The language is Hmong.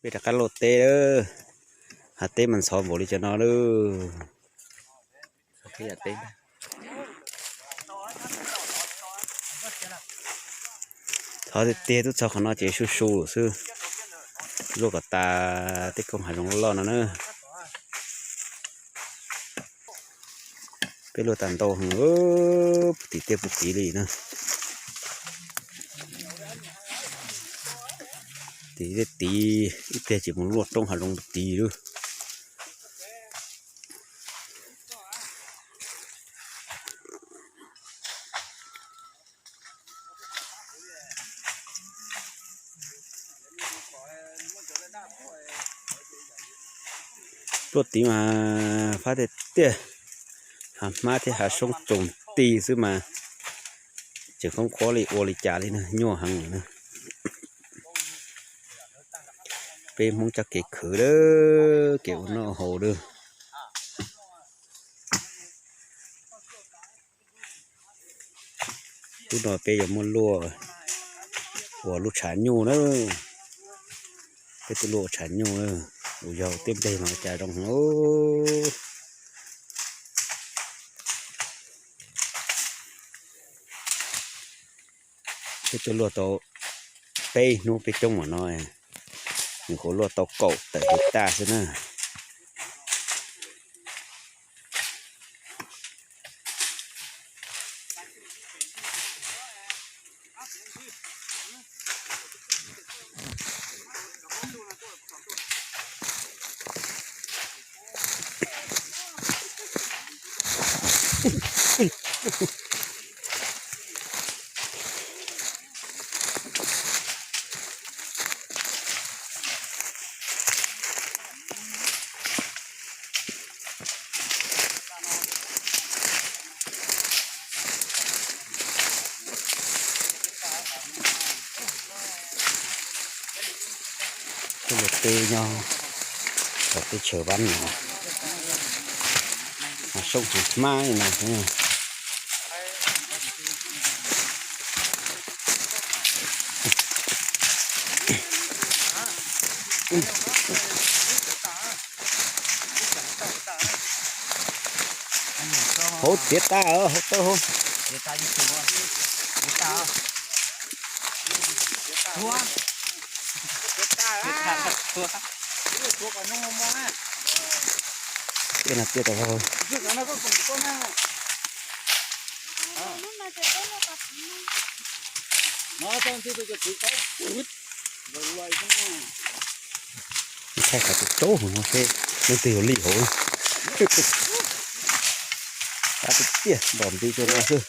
Peb rov qab luaj teb lawm, hav teb mas ntxhov npaum li cov no lawm. Thov tiag tiag tub txog qhov no ces su su xwb, luaj kom tas tej koog hav zoov loj no na. Peb luaj tas ntau heev, puag tim tej puag tim li na. Tim tej tid ib pliag ces mus luaj roob hav zoov tid lawm. Luaj tid mas fab tiag tiag, hav hmab thiab hav soob txoos ti xwb mas tseem khoob qhuav li ua li cas li na, nyuaj heev na. Peb Hmoob coj kev khwv lawm, kev ua noj haus lawm. Hnub no peb yuav muaj luaj ua lub tshav nyuj na. Peb tuaj luaj ua tshav nyuj na, ua yog tej nplej no cas zoo heev. Peb tuaj luaj tau peb hnub peb coob mam no, nws kuj luaj tau kaum tawm hais taj xwb na. Tej luaj teb nyob tom teb chaws Vab no, hav soob hav hmab li no. Hauv txiav tas, hauv tau hauv. Tej no txiav tas hauv. Thaij qhov tsaus tsaus hauv no seb leej twg yuav li hauv. Qab tiag tiag ntom nti rau no xwb.